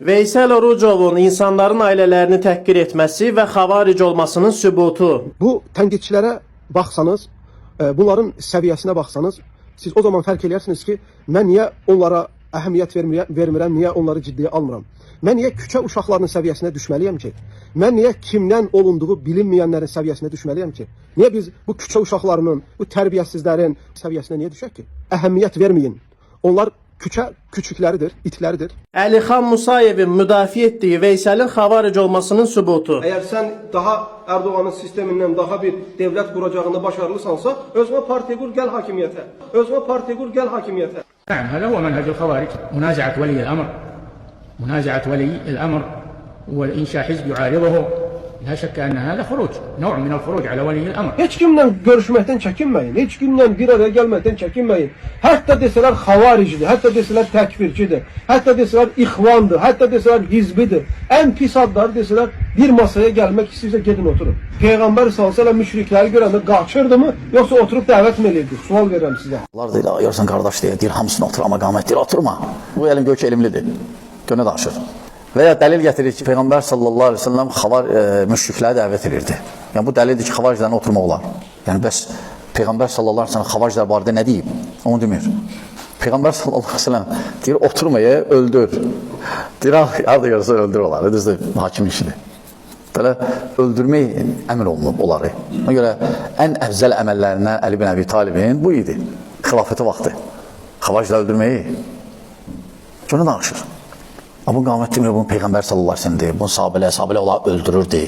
Veysel Orucovun insanların ailələrini təhqir etməsi və xavaric olmasının sübutu. Bu tənqidçilərə baxsanız, bunların səviyyəsinə baxsanız, siz o zaman fərq eləyərsiniz ki, mən niyə onlara əhəmiyyət vermirəm, niyə onları ciddiyə almıram? Mən niyə küçə uşaqlarının səviyyəsinə düşməliyəm ki? Mən niyə kimdən olunduğu bilinməyənlərin səviyyəsinə düşməliyəm ki? Niyə biz bu küçə uşaqlarının, bu tərbiyəsizlərin səviyyəsinə niyə düşək ki? Əhəmiyyət verməyin. Onlar küçə küçükləridir, itləridir. Əlixan Musayevin müdafiə etdiyi Veysəlin xavaric olmasının sübutu. Əgər sən daha Erdoğanın sistemindən daha bir devlət quracağında başarılısansa, özünə partiya qur, gəl hakimiyyətə. Özünə partiya qur, gəl hakimiyyətə. نعم، هذا هو منهج الخوارج، منازعة ولي الأمر، منازعة ولي الأمر وإنشاء حزب يعارضه. لا شك أن هذا خروج، نوع من الخروج على ولي الأمر. Heç kimlə görüşməkdən çəkinməyin, heç kimlə bir araya gəlməkdən çəkinməyin. Hətta desələr xavaricidir, hətta desələr təkfirçidir, hətta desələr ixvandır, hətta desələr hizbidir. Ən pis adları desələr bir masaya gəlmək istəyirsə gedin oturun. Peyğəmbər sallallahu əleyhi və səlləm müşrikləri görəndə qaçırdı mı, yoxsa oturub dəvət mi eləyirdi? Sual verirəm sizə. Onlar deyir, görürsən qardaş deyir, deyir hamısını otur, amma qamət deyir, oturma. Bu elm gör ki, elmlidir. Gör nə danışır. Və ya dəlil gətirir ki, Peyğəmbər sallallahu əleyhi və səlləm müşrikləri dəvət edirdi. Yəni bu dəlildir ki, xavariclərlə oturmaq olar. Yəni bəs Peyğəmbər sallallahu əleyhi və səlləm xavariclər barədə nə deyib? Onu demir. Peyğəmbər sallallahu əleyhi və səlləm deyir, oturmaya öldür. Deyir, harda görürsən öldür onları. Düzdür, hakim işidir. Belə öldürmək əmr olunub onları. Ona görə ən əfzəl əməllərindən Əli bin Əbi Talibin bu idi. Xilafəti vaxtı. Xavaricləri öldürməyi. Gör nə danışır. Amma bu qamət demir, bunu Peyğəmbər sallallahu əleyhi və səlləm deyir. Bunu sahabələr onları öldürürdü.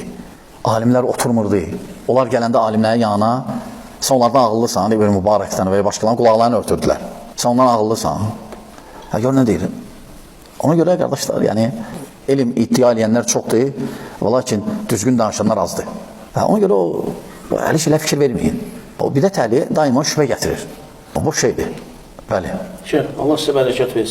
Alimlər oturmurdu. Onlar gələndə alimlərin yanına, sən onlardan ağıllısan, İbn Mübarəkdən və ya başqalarının qulaqlarını örtürdülər. Sən ondan ağıllısan. Hə, gör nə deyir. Ona görə qardaşlar, yəni elm iddia eləyənlər çoxdur, və lakin düzgün danışanlar azdır. Və ona görə o hələ şeylə fikir verməyin. O bidət əhli daima şübhə gətirir. O boş şeydir. Bəli. Şeyx, Allah sizə bərəkət versin.